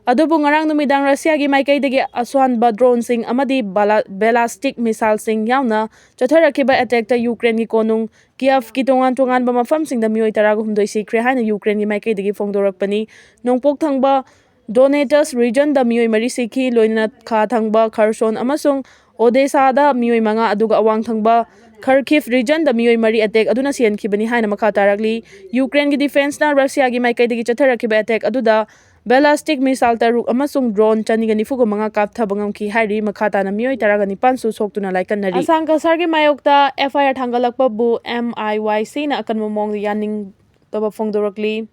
ꯑꯗꯨꯕꯨ ꯉꯔꯥꯡ ꯅꯨꯃꯤꯗꯥꯡ ꯔꯁꯤꯌꯥꯒꯤ ꯃꯥꯏꯀꯩꯗꯒꯤ ꯑꯁ꯭ꯋꯥꯟꯕ ꯗ꯭ꯔꯣꯟꯁꯤꯡ ꯑꯃꯗꯤ ꯕꯂꯥ-, ꯕꯦꯂꯥꯁꯇꯤꯛ ꯃꯤꯁꯥꯏꯜꯁꯤꯡ ꯌꯥꯎꯅ ꯆꯠꯊꯔꯛꯈꯤꯕ ꯑꯦꯇꯦꯛꯇ ꯌꯨꯀ꯭ꯔꯦꯟꯒꯤ ꯀꯣꯅꯨꯡ ꯀꯤꯌꯦꯐꯀꯤ ꯇꯣꯉꯥꯟ ꯇꯣꯉꯥꯟꯕ ꯃꯐꯝꯁꯤꯡꯗ ꯃꯤꯑꯣꯏ ꯇꯔꯥꯒ ꯍꯨꯝꯗꯣꯏ ꯁꯤꯈ꯭ꯔꯦ ꯍꯥꯏꯅ ꯌꯨꯀ꯭ꯔꯦꯟꯒꯤ ꯃꯥꯏꯀꯩꯗꯒꯤ ꯐꯣꯡꯗꯣꯔꯛꯄꯅꯤ꯫ ꯅꯣꯡꯄꯣꯛ ꯊꯪꯕ ꯗꯣꯅꯦꯇꯁ ꯔꯤꯖꯟꯗ ꯃꯤꯑꯣꯏ ꯃꯔꯤ ꯁꯤꯈꯤ, ꯂꯣꯏꯅꯅ ꯈꯥ ꯊꯪꯕ ꯈꯔꯁꯣꯟ ꯑꯃꯁꯨꯡ ꯑꯣꯗꯦꯁꯥꯗ ꯃꯤꯑꯣꯏ ꯃꯉꯥ, ꯑꯗꯨꯒ ꯑꯋꯥꯡ ꯊꯪꯕ ꯈꯔꯈꯤꯐ ꯔꯤꯖꯟꯗ ꯃꯤꯑꯣꯏ ꯃꯔꯤ ꯑꯦꯇꯦꯛ ꯑꯗꯨꯅ ꯁꯤꯍꯟꯈꯤꯕꯅꯤ ꯍꯥꯏꯅ ꯃꯈꯥ ꯇꯥꯔꯛꯂꯤ꯫ ꯌꯨꯀ꯭ꯔꯦꯟꯒꯤ ꯗꯤꯐꯦꯟꯁꯅ ꯔꯁꯤꯌꯥꯒꯤ ꯃꯥꯏꯀꯩꯗꯒꯤ ꯆꯠꯊꯔꯛꯈꯤꯕ ꯑꯦꯇꯦꯛ ꯑꯗꯨꯗ ꯕꯦꯂꯥꯁꯇꯤꯛ ꯃꯤꯁꯥꯏꯜ ꯇꯔꯨꯛ ꯑꯃꯁꯨꯡ ꯗ꯭ꯔꯣꯟ ꯆꯅꯤꯒ ꯅꯤꯐꯨꯒ ꯃꯉꯥ ꯀꯥꯞꯊꯕ ꯉꯝꯈꯤ ꯍꯥꯏꯔꯤ꯫ ꯃꯈꯥ ꯇꯥꯅ ꯃꯤꯑꯣꯏ ꯇꯔꯥꯒ ꯅꯤꯄꯥꯟꯁꯨ ꯁꯣꯛꯇꯨꯅ ꯂꯥꯏꯀꯠꯅꯔꯤ꯫ ꯑꯁꯥꯝ ꯀꯁꯥꯔꯒꯤ ꯃꯥꯌꯣꯛꯇ ꯑꯦꯐ ꯑꯥꯏ ꯑꯥꯔ ꯊꯥꯡꯒꯠꯂꯛꯄꯕꯨ ꯑꯦꯝ ꯑꯥꯏ ꯋꯥꯏ ꯁꯤꯅ ꯑꯀꯟꯕ ꯃꯑꯣꯡꯗ ꯌꯥꯅꯤꯡꯗꯕ ꯐꯣꯡꯗꯣꯔꯛꯂꯤ꯫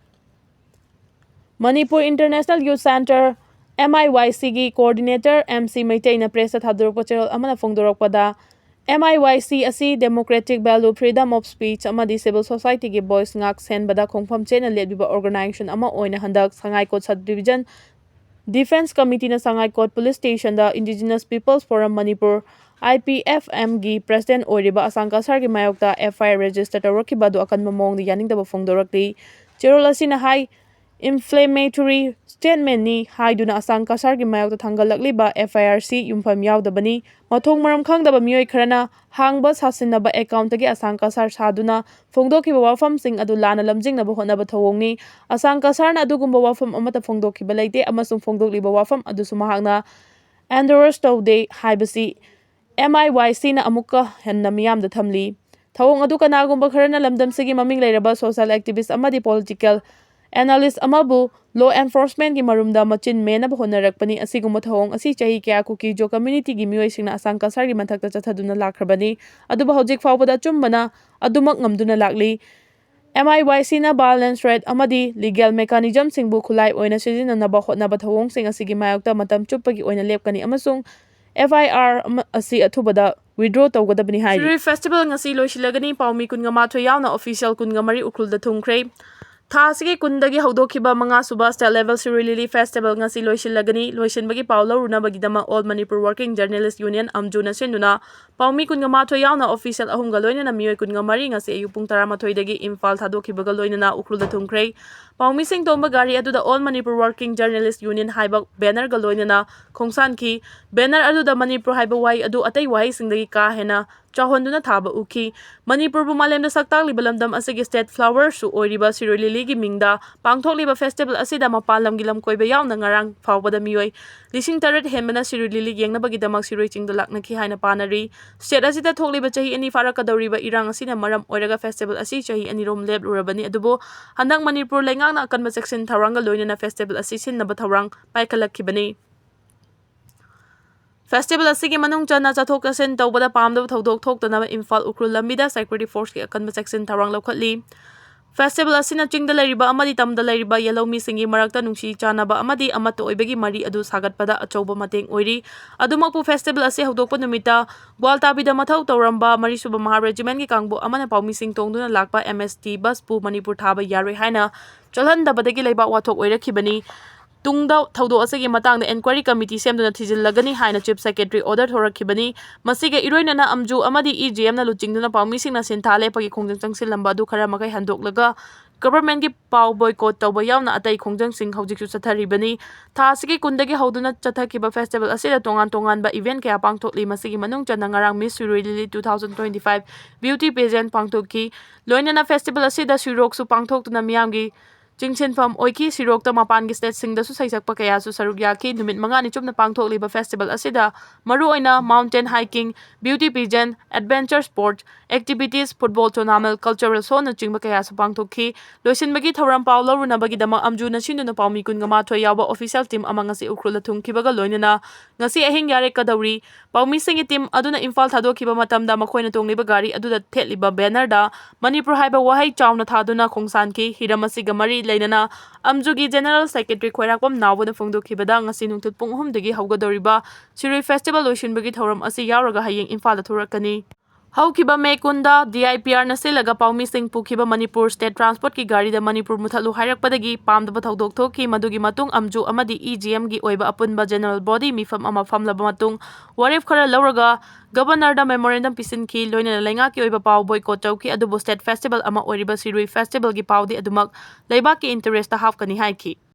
Manipur international youth centre, M I Y ꯁꯤꯒꯤ ꯀꯣꯑꯣꯔꯗꯤꯅꯦꯇꯔ ꯑꯦꯝ ꯁꯤ ꯃꯩꯇꯩꯅ ꯄ꯭ꯔꯦꯁꯇ ꯊꯥꯗꯣꯔꯛꯄ ꯆꯦꯔꯣꯜ ꯑꯃꯅ ꯐꯣꯡꯗꯣꯔꯛꯄꯗ, ꯑꯦꯝ ꯑꯥꯏ ꯋꯥꯏ ꯁꯤ ꯑꯁꯤ democratic value, freedom of speech ꯑꯃꯗꯤ civil society ꯒꯤ voice ꯉꯥꯛ ꯁꯦꯟꯕꯗ ꯈꯣꯡꯐꯝ ꯆꯦꯠꯅ ꯂꯦꯞꯂꯤꯕ organization ꯑꯃ ꯑꯣꯏꯅ ꯍꯟꯗꯛ ꯁꯉꯥꯏꯀꯣꯠ sub division defence committee ꯅ ꯁꯉꯥꯏꯀꯣꯠ police station the Indigenous People's Forum Manipur, I P F M ꯒꯤ president ꯑꯣꯏꯔꯤꯕ ꯑꯁꯥꯝ ꯀꯁꯥꯔꯒꯤ ꯃꯥꯌꯣꯛꯇ F I R register ꯇꯧꯔꯛꯈꯤꯕ ꯑꯗꯨ ꯑꯀꯟꯕ ꯃꯑꯣꯡꯗ ꯌꯥꯅꯤꯡꯗꯕ ꯐꯣꯡꯗꯣꯔꯛꯂꯤ꯫ ꯆꯦꯔꯣꯜ ꯑꯁꯤꯅ ꯍꯥꯏ, inflammatory statement ꯅꯤ ꯍꯥꯏꯗꯨꯅ ꯑꯁꯥꯡ ꯀꯁꯥꯔꯒꯤ ꯃꯥꯌꯣꯛꯇ ꯊꯥꯡꯒꯠꯂꯛꯂꯤꯕ F I R ꯁꯤ ꯌꯨꯝꯐꯝ ꯌꯥꯎꯗꯕꯅꯤ꯫ ꯃꯊꯣꯡ ꯃꯔꯝ ꯈꯪꯗꯕ ꯃꯤꯑꯣꯏ ꯈꯔꯅ ꯍꯥꯡꯕ ꯁꯥꯁꯤꯟꯅꯕ account ꯇꯒꯤ ꯑꯁꯥꯡ ꯀꯁꯥꯔ ꯁꯥꯗꯨꯅ ꯐꯣꯡꯗꯣꯛꯈꯤꯕ ꯋꯥꯐꯝꯁꯤꯡ ꯑꯗꯨ ꯂꯥꯟꯅ ꯂꯝꯖꯤꯡꯅꯕ ꯍꯣꯠꯅꯕ ꯊꯧꯑꯣꯡꯅꯤ꯫ ꯑꯁꯥꯡ ꯀꯁꯥꯔꯅ ꯑꯗꯨꯒꯨꯝꯕ ꯋꯥꯐꯝ ꯑꯃꯠꯇ ꯐꯣꯡꯗꯣꯛꯈꯤꯕ ꯂꯩꯇꯦ ꯑꯃꯁꯨꯡ ꯐꯣꯡꯗꯣꯛꯂꯤꯕ ꯋꯥꯐꯝ ꯑꯗꯨꯁꯨ ꯃꯍꯥꯛꯅ endorse ꯇꯧꯗꯦ ꯍꯥꯏꯕꯁꯤ M I Y C ꯅ ꯑꯃꯨꯛꯀ ꯍꯟꯅ ꯃꯤꯌꯥꯝꯗ ꯊꯝꯂꯤ꯫ ꯊꯧꯑꯣꯡ ꯑꯗꯨ ꯀꯅꯥꯒꯨꯝꯕ ꯈꯔꯅ ꯂꯝꯗꯝꯁꯤꯒꯤ ꯃꯃꯤꯡ ꯂꯩꯔꯕ social activist ꯑꯃꯗꯤ political analyst ꯑꯃꯕꯨ law enforcement ꯀꯤ ꯃꯔꯨꯝꯗ ꯃꯆꯤꯟ ꯃꯦꯟꯅꯕ ꯍꯣꯠꯅꯔꯛꯄꯅꯤ꯫ ꯑꯁꯤꯒꯨꯝꯕ ꯊꯧꯑꯣꯡ ꯑꯁꯤ ꯆꯍꯤ ꯀꯌꯥ ꯀꯨꯀꯤ-ꯖꯣ community ꯒꯤ ꯃꯤꯑꯣꯏꯁꯤꯡꯅ ꯑꯁꯥꯡ ꯀꯁꯥꯔꯒꯤ ꯃꯊꯛꯇ ꯆꯠꯊꯗꯨꯅ ꯂꯥꯛꯈ꯭ꯔꯕꯅꯤ꯫ ꯑꯗꯨꯕꯨ ꯍꯧꯖꯤꯛ ꯐꯥꯎꯕꯗ ꯑꯆꯨꯝꯕꯅ ꯑꯗꯨꯃꯛ ꯉꯝꯗꯨꯅ ꯂꯥꯛꯂꯤ꯫ M I Y C ꯅ violence threat ꯑꯃꯗꯤ legal mechanism ꯁꯤꯡꯕꯨ ꯈꯨꯠꯂꯥꯏ ꯑꯣꯏꯅ ꯁꯤꯖꯤꯟꯅꯅꯕ ꯍꯣꯠꯅꯕ ꯊꯧꯑꯣꯡꯁꯤꯡ ꯑꯁꯤꯒꯤ ꯃꯥꯌꯣꯛꯇ ꯃꯇꯝ ꯆꯨꯞꯄꯒꯤ ꯑꯣꯏꯅ ꯂꯦꯞꯀꯅꯤ ꯑꯃꯁꯨꯡ F I R ꯑꯃ-, ꯑꯁꯤ ꯑꯊꯨꯕꯗ withdraw ꯇꯧꯒꯗꯕꯅꯤ ꯍꯥꯏꯔꯤ꯫ ꯁꯤꯔꯣꯏ festival ꯉꯁꯤ ꯂꯣꯏꯁꯤꯜꯂꯒꯅꯤ꯫ ꯄꯥꯎꯃꯤ ꯀꯨꯟꯒ ꯃꯥꯊꯣꯏ ꯌꯥꯎꯅ official ꯀꯨꯟꯒ ꯃꯔꯤ ꯎꯈ꯭ꯔꯨꯜꯗ ꯊꯨꯡꯈ꯭ꯔꯦ꯫ ꯊꯥ ꯑꯁꯤꯒꯤ ꯀꯨꯟꯗꯒꯤ ꯍꯧꯗꯣꯛꯈꯤꯕ ꯃꯉꯥ ꯁꯨꯕ state level ꯁꯤꯔꯣꯏ ꯂꯤꯂꯤ festival ꯉꯁꯤ ꯂꯣꯏꯁꯤꯜꯂꯒꯅꯤ꯫ ꯂꯣꯏꯁꯤꯟꯕꯒꯤ ꯄꯥꯎ ꯂꯧꯔꯨꯅꯕꯒꯤꯗꯃꯛ All Manipur Working Journalist Union, ꯑꯝꯖꯨꯅ ꯁꯤꯟꯗꯨꯅ ꯄꯥꯎꯃꯤ ꯀꯨꯟꯒ ꯃꯥꯊꯣꯏ ꯌꯥꯎꯅ official ꯑꯍꯨꯝꯒ ꯂꯣꯏꯅꯅ ꯃꯤꯑꯣꯏ ꯀꯨꯟꯒ ꯃꯔꯤ ꯉꯁꯤ ꯑꯌꯨꯛ ꯄꯨꯡ ꯇꯔꯥꯃꯥꯊꯣꯏꯗꯒꯤ ꯏꯝꯐꯥꯜ ꯊꯥꯗꯣꯛꯈꯤꯕꯒ ꯂꯣꯏꯅꯅ ꯎꯈ꯭ꯔꯨꯜꯗ ꯊꯨꯡꯈ꯭ꯔꯦ꯫ ꯄꯥꯎꯃꯤꯁꯤꯡ ꯇꯣꯡꯕ ꯒꯥꯔꯤ ꯑꯗꯨꯗ All Manipur Working Journalist Union ꯍꯥꯏꯕ banner ꯒ ꯂꯣꯏꯅꯅ ꯈꯣꯡꯁꯥꯟꯈꯤ꯫ Banner ꯑꯗꯨꯗ ꯃꯅꯤꯄꯨꯔ ꯍꯥꯏꯕ ꯋꯥꯍꯩ ꯑꯗꯨ ꯑꯇꯩ ꯋꯥꯍꯩꯁꯤꯡꯗꯒꯤ ꯀꯥ ꯍꯦꯟꯅ ꯆꯥꯎꯍꯟꯗꯨꯅ ꯊꯥꯕ ꯎꯈꯤ꯫ ꯃꯅꯤꯄꯨꯔꯕꯨ ꯃꯥꯂꯦꯝꯗ ꯁꯛ ꯇꯥꯛꯂꯤꯕ ꯂꯝꯗꯝ ꯑꯁꯤꯒꯤ state flower ꯁꯨ ꯑꯣꯏꯔꯤꯕ ꯁꯤꯔꯣꯏ ꯂꯤꯂꯤꯒꯤ ꯃꯤꯡꯗ ꯄꯥꯡꯊꯣꯛꯂꯤꯕ festival ꯑꯁꯤꯗ ꯃꯄꯥꯟ ꯂꯝꯒꯤ ꯂꯝꯀꯣꯏꯕ ꯌꯥꯎꯅ ꯉꯔꯥꯡ ꯐꯥꯎꯕꯗ ꯃꯤꯑꯣꯏ ꯂꯤꯁꯤꯡ ꯇꯔꯦꯠ ꯍꯦꯟꯕꯅ ꯁꯤꯔꯣꯏ ꯂꯤꯂꯤ ꯌꯦꯡꯅꯕꯒꯤꯗꯃꯛ ꯁꯤꯔꯣꯏ ꯆꯤꯡꯗ ꯂꯥꯛꯅꯈꯤ ꯍꯥꯏꯅ ꯄꯥꯅꯔꯤ꯫ State ꯑꯁꯤꯗ ꯊꯣꯛꯂꯤꯕ ꯆꯍꯤ ꯑꯅꯤ ꯐꯥꯔꯛꯀꯗꯧꯔꯤꯕ ꯏꯔꯥꯡ ꯑꯁꯤꯅ ꯃꯔꯝ ꯑꯣꯏꯔꯒ festival ꯑꯁꯤ ꯆꯍꯤ ꯑꯅꯤꯔꯣꯝ ꯂꯦꯞꯂꯨꯔꯕꯅꯤ, ꯑꯗꯨꯕꯨ ꯍꯟꯗꯛ ꯃꯅꯤꯄꯨꯔ ꯂꯩꯉꯥꯛꯅ ꯑꯀꯟꯕ ꯆꯦꯛꯁꯤꯟ ꯊꯧꯔꯥꯡꯒ ꯂꯣꯏꯅꯅ festival ꯑꯁꯤ ꯁꯤꯟꯅꯕ ꯊꯧꯔꯥꯡ ꯄꯥꯏꯈꯠꯂꯛꯈꯤꯕꯅꯤ꯫ Festival ꯑꯁꯤꯒꯤ ꯃꯅꯨꯡ ꯆꯟꯅ ꯆꯠꯊꯣꯛ ꯆꯠꯁꯤꯟ ꯇꯧꯕꯗ ꯄꯥꯝꯗꯕ ꯊꯧꯗꯣꯛ ꯊꯣꯛꯇꯅꯕ ꯏꯝꯐꯥꯜ ꯎꯈ꯭ꯔꯨꯜ ꯂꯝꯕꯤꯗ security force ꯀꯤ ꯑꯀꯟꯕ ꯆꯦꯛꯁꯤꯟ ꯊꯧꯔꯥꯡ ꯂꯧꯈꯠꯂꯤ꯫ Festival ꯑꯁꯤꯅ ꯆꯤꯡꯗ ꯂꯩꯔꯤꯕ ꯑꯃꯗꯤ ꯇꯝꯗ ꯂꯩꯔꯤꯕ ꯌꯦꯜꯍꯧꯃꯤꯁꯤꯡꯒꯤ ꯃꯔꯛꯇ ꯅꯨꯡꯁꯤ ꯆꯥꯟꯅꯕ ꯑꯃꯗꯤ ꯑꯃꯠꯇ ꯑꯣꯏꯕꯒꯤ ꯃꯔꯤ ꯑꯗꯨ ꯁꯥꯒꯠꯄꯗ ꯑꯆꯧꯕ ꯃꯇꯦꯡ ꯑꯣꯏꯔꯤ꯫ ꯑꯗꯨꯃꯛꯄꯨ festival ꯑꯁꯤ ꯍꯧꯗꯣꯛꯄ ꯅꯨꯃꯤꯠꯇ ꯒ꯭ꯋꯥꯜꯇꯥꯕꯤꯗ ꯃꯊꯧ ꯇꯧꯔꯝꯕ ꯃꯔꯤꯁꯨꯕ ꯃꯍꯥ regiment ꯀꯤ ꯀꯥꯡꯕꯨ ꯑꯃꯅ ꯄꯥꯎꯃꯤꯁꯤꯡ ꯇꯣꯡꯗꯨꯅ ꯂꯥꯛꯄ M S T bus ꯄꯨ ꯃꯅꯤꯄꯨꯔ ꯊꯥꯕ ꯌꯥꯔꯣꯏ ꯍꯥꯏꯅ ꯆꯠꯍꯟꯗꯕꯗꯒꯤ ꯂꯩꯕꯥꯛ ꯋꯥꯊꯣꯛ ꯑꯣꯏꯔꯛꯈꯤꯕꯅꯤ꯫ ꯇꯨꯡꯗ ꯊꯧꯗꯣꯛ ꯑꯁꯤꯒꯤ ꯃꯇꯥꯡꯗ inquiry committee ꯁꯦꯝꯗꯨꯅ ꯊꯤꯖꯤꯜꯂꯒꯅꯤ ꯍꯥꯏꯅ Chief Secretary order ꯊꯣꯔꯛꯈꯤꯕꯅꯤ꯫ ꯃꯁꯤꯒ ꯏꯔꯣꯏꯅꯅ ꯑꯝꯖꯨ ꯑꯃꯗꯤ E G M ꯅ ꯂꯨꯆꯤꯡꯗꯨꯅ ꯄꯥꯎꯃꯤꯁꯤꯡꯅ ꯁꯤꯟꯊꯥ ꯂꯦꯞꯄꯒꯤ ꯈꯣꯡꯖꯪ ꯆꯪꯁꯤꯜꯂꯝꯕ ꯑꯗꯨ ꯈꯔ ꯃꯈꯩ ꯍꯟꯗꯣꯛꯂꯒ ꯒꯚꯔꯟꯃꯦꯟꯠꯀꯤ ꯄꯥꯎ ꯕꯣꯏꯀꯣꯠ ꯇꯧꯕ ꯌꯥꯎꯅ ꯑꯇꯩ ꯈꯣꯡꯖꯪꯁꯤꯡ ꯍꯧꯖꯤꯛꯁꯨ ꯆꯠꯊꯔꯤꯕꯅꯤ꯫ ꯊꯥ ꯑꯁꯤꯒꯤ ꯀꯨꯟꯗꯒꯤ ꯍꯧꯗꯨꯅ ꯆꯠꯊꯈꯤꯕ ꯐꯦꯁꯇꯤꯚꯦꯜ ꯑꯁꯤꯗ ꯇꯣꯉꯥꯟ ꯇꯣꯉꯥꯟꯕ ꯏꯚꯦꯟꯠ ꯀꯌꯥ ꯄꯥꯡꯊꯣꯛꯂꯤ꯫ ꯃꯁꯤꯒꯤ ꯃꯅꯨꯡ ꯆꯟꯅ ꯉꯔꯥꯡ miss Shirui lily two thousand twenty five beauty pageant ꯄꯥꯡꯊꯣꯛꯈꯤ꯫ ꯂꯣꯏꯅꯅ ꯐꯦꯁꯇꯤꯚꯦꯜ ꯑꯁꯤꯗ ꯁꯤꯔꯣꯛꯁꯨ ꯄꯥꯡꯊꯣꯛꯇꯨꯅ ꯃꯤꯌꯥꯝꯒꯤ ꯆꯤꯡꯁꯤꯟꯐꯝ ꯑꯣꯏꯈꯤ꯫ ꯁꯤꯔꯣꯛꯇ ꯃꯄꯥꯟꯒꯤ ꯁ꯭ꯇꯦꯠꯁꯤꯡꯗꯁꯨ ꯁꯩꯁꯛꯄ ꯀꯌꯥꯁꯨ ꯁꯔꯨꯛ ꯌꯥꯈꯤ꯫ ꯅꯨꯃꯤꯠ ꯃꯉꯥꯅꯤ ꯆꯨꯞꯅ ꯄꯥꯡꯊꯣꯛꯂꯤꯕ ꯐꯦꯁꯇꯤꯚꯦꯜ ꯑꯁꯤꯗ ꯃꯔꯨꯑꯣꯏꯅ mountain hiking, beauty pageant, adventure sports activities, football tournament, cultural ꯁꯣꯅꯆꯤꯡꯕ ꯀꯌꯥꯁꯨ ꯄꯥꯡꯊꯣꯛꯈꯤ꯫ ꯂꯣꯏꯁꯤꯟꯕꯒꯤ ꯊꯧꯔꯝ ꯄꯥꯎ ꯂꯧꯔꯨꯅꯕꯒꯤꯗꯃꯛ ꯑꯝꯖꯨꯅ ꯁꯤꯟꯗꯨꯅ ꯄꯥꯎꯃꯤ ꯀꯨꯟꯒ ꯃꯥꯊꯣꯏ ꯌꯥꯎꯕ ꯑꯣꯐꯤꯁꯤꯌꯦꯜ ꯇꯤꯝ ꯑꯃ ꯉꯁꯤ ꯎꯈ꯭ꯔꯨꯜꯗ ꯊꯨꯡꯈꯤꯕꯒ ꯂꯣꯏꯅꯅ ꯉꯁꯤ ꯑꯍꯤꯡ ꯌꯥꯔꯦꯛꯀꯗꯧꯔꯤ꯫ ꯄꯥꯎꯃꯤꯁꯤꯡꯒꯤ ꯇꯤꯝ ꯑꯗꯨꯅ ꯏꯝꯐꯥꯜ ꯊꯥꯗꯣꯛꯈꯤꯕ ꯃꯇꯝꯗ ꯃꯈꯣꯏꯅ ꯇꯣꯡꯂꯤꯕ ꯒꯥꯔꯤ ꯑꯗꯨꯗ ꯊꯦꯠꯂꯤꯕ ꯕꯦꯅꯔꯗ ꯃꯅꯤꯄꯨꯔ ꯍꯥꯏꯕ ꯋꯥꯍꯩ ꯆꯥꯎꯅ ꯊꯥꯗꯨꯅ ꯈꯣꯡꯁꯥꯟꯈꯤ꯫ ꯍꯤꯔꯝ ꯑꯁꯤꯒ ꯃꯔꯤ ꯂꯩꯅꯅ ꯑꯝꯖꯨꯒꯤ ꯖꯦꯅꯔꯦꯜ ꯁꯦꯀ꯭ꯔꯦꯇꯔꯤ ꯈ꯭ꯋꯥꯏꯔꯥꯛꯄꯝ ꯅꯥꯎꯕꯅ ꯐꯣꯡꯗꯣꯛꯈꯤꯕꯗ ꯉꯁꯤ ꯅꯨꯡꯊꯤꯜ ꯄꯨꯡ ꯑꯍꯨꯝꯗꯒꯤ ꯍꯧꯒꯗꯧꯔꯤꯕ ꯁꯤꯔꯣꯏ ꯐꯦꯁꯇꯤꯚꯦꯜ ꯂꯣꯏꯁꯤꯟꯕꯒꯤ ꯊꯧꯔꯝ ꯑꯁꯤ ꯌꯥꯎꯔꯒ ꯍꯌꯦꯡ ꯏꯝꯐꯥꯜꯗ ꯊꯣꯔꯛꯀꯅꯤ꯫ ꯍꯧꯈꯤꯕ ꯃꯦ ꯀꯨꯟꯗ ꯗꯤ ꯑꯥꯏ ꯄꯤ ꯑꯥꯔꯅ ꯁꯤꯜꯂꯒ ꯄꯥꯎꯃꯤꯁꯤꯡ ꯄꯨꯈꯤꯕ ꯃꯅꯤꯄꯨꯔ ꯁ꯭ꯇꯦꯠ ꯇ꯭ꯔꯥꯟꯁꯄꯣꯔꯠꯀꯤ ꯒꯥꯔꯤꯗ ꯃꯅꯤꯄꯨꯔ ꯃꯨꯊꯠꯂꯨ ꯍꯥꯏꯔꯛꯄꯗꯒꯤ ꯄꯥꯝꯗꯕ ꯊꯧꯗꯣꯛ ꯊꯣꯛꯈꯤ꯫ ꯃꯗꯨꯒꯤ ꯃꯇꯨꯡ ꯑꯝꯖꯨ ꯑꯃꯗꯤ ꯏ ꯖꯤ ꯑꯦꯝꯒꯤ ꯑꯣꯏꯕ ꯑꯄꯨꯟꯕ ꯖꯦꯅꯔꯦꯜ ꯕꯣꯗꯤ ꯃꯤꯐꯝ ꯑꯃ ꯐꯝꯂꯕ ꯃꯇꯨꯡ ꯋꯥꯔꯦꯞ ꯈꯔ ꯂꯧꯔꯒ ꯒꯕꯔꯅꯔꯗ ꯃꯦꯃꯣꯔꯦꯟꯗꯝ ꯄꯤꯁꯤꯟꯈꯤ꯫ ꯂꯣꯏꯅꯅ ꯂꯩꯉꯥꯛꯀꯤ ꯑꯣꯏꯕ ꯄꯥꯎ ꯕꯣꯏꯀꯣꯠ ꯇꯧꯈꯤ, ꯑꯗꯨꯕꯨ ꯁ꯭ꯇꯦꯠ ꯐꯦꯁꯇꯤꯚꯦꯜ ꯑꯃ ꯑꯣꯏꯔꯤꯕ ꯁꯤꯔꯨꯏ ꯐꯦꯁꯇꯤꯚꯦꯜꯒꯤ ꯄꯥꯎꯗꯤ ꯑꯗꯨꯃꯛ ꯂꯩꯕꯥꯛꯀꯤ ꯏꯟꯇꯔꯦꯁꯇ ꯍꯥꯞꯀꯅꯤ ꯍꯥꯏꯈꯤ꯫